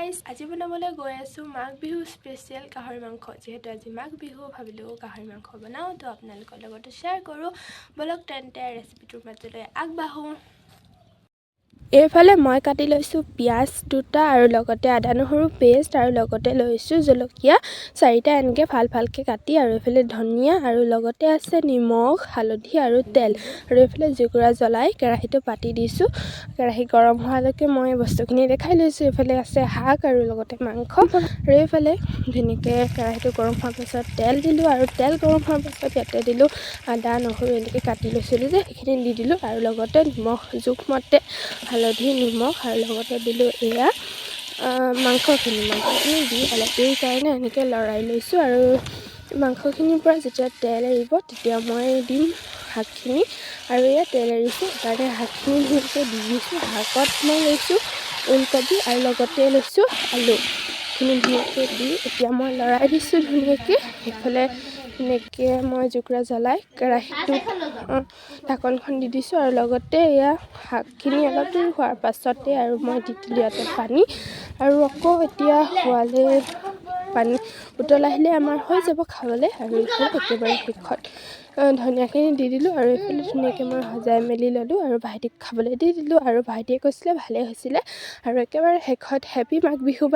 Guys, আজি বনাবলৈ গৈ আছোঁ মাঘ বিহু স্পেচিয়েল গাহৰি মাংস। যিহেতু আজি মাঘ বিহু, ভাবিলোঁ গাহৰি মাংস বনাওঁ, তো আপোনালোকৰ লগতো শ্বেয়াৰ কৰোঁ। ব'লক তেন্তে, ৰেচিপিটোৰ মাজলৈ আগবাঢ়োঁ। এইফালে মই কাটি লৈছোঁ পিঁয়াজ 2টা আৰু লগতে আদা নহৰু পেষ্ট আৰু লগতে লৈছোঁ জলকীয়া চাৰিটা এনেকৈ ফাল ফালকৈ কাটি আৰু এইফালে ধনিয়া আৰু লগতে আছে নিমখ, হালধি আৰু তেল। আৰু এইফালে জুইকুৰা জ্বলাই কেৰাহীটো পাতি দিছোঁ। কেৰাহী গৰম হোৱালৈকে মই বস্তুখিনি দেখাই লৈছোঁ। এইফালে আছে শাক আৰু লগতে মাংস। আৰু এইফালে ধুনীয়াকৈ কেৰাহীটো গৰম হোৱাৰ পাছত তেল দিলোঁ আৰু তেল গৰম হোৱাৰ পাছত ইয়াতে দিলোঁ আদা নহৰু এনেকৈ কাটি লৈছিলোঁ যে, সেইখিনি দি দিলোঁ আৰু লগতে নিমখ জোখমতে, হালধি, নিমখ আৰু লগতে দিলোঁ এয়া মাংসখিনি। মাংসখিনি দি অলপ দেৰিৰ কাৰণে এনেকৈ লৰাই লৈছোঁ আৰু মাংসখিনিৰ পৰা যেতিয়া তেল এৰিব, তেতিয়া মই দিম শাকখিনি। আৰু এয়া তেল এৰিছে, সেইকাৰণে শাকখিনি ধুনীয়াকৈ দি দিছোঁ। শাকত মই লৈছোঁ ওলকবি আৰু লগতে লৈছোঁ আলু। এইখিনি ধুনীয়াকৈ দি এতিয়া মই লৰাই দিছোঁ ধুনীয়াকৈ। সেইফালে ধুনীয়াকৈ মই জুইকুৰা জ্বলাই কেৰাহীটোত ঢাকনখন দি দিছোঁ আৰু লগতে এয়া শাকখিনি অলপ দেৰি হোৱাৰ পাছতে আৰু মই দি দিলোঁ ইয়াতে পানী। আৰু আকৌ এতিয়া হোৱালে পানী উতল আহিলে আমাৰ হৈ যাব খাবলৈ। আৰু এইফালে একেবাৰে শেষত ধনিয়াখিনি দি দিলোঁ আৰু এইফালে ধুনীয়াকৈ মই সজাই মেলি ল'লোঁ আৰু ভাইটিক খাবলৈ দি দিলোঁ আৰু ভাইটিয়ে কৈছিলে ভালেই হৈছিলে। আৰু একেবাৰে শেষত হেপী মাঘ বিহু বাই।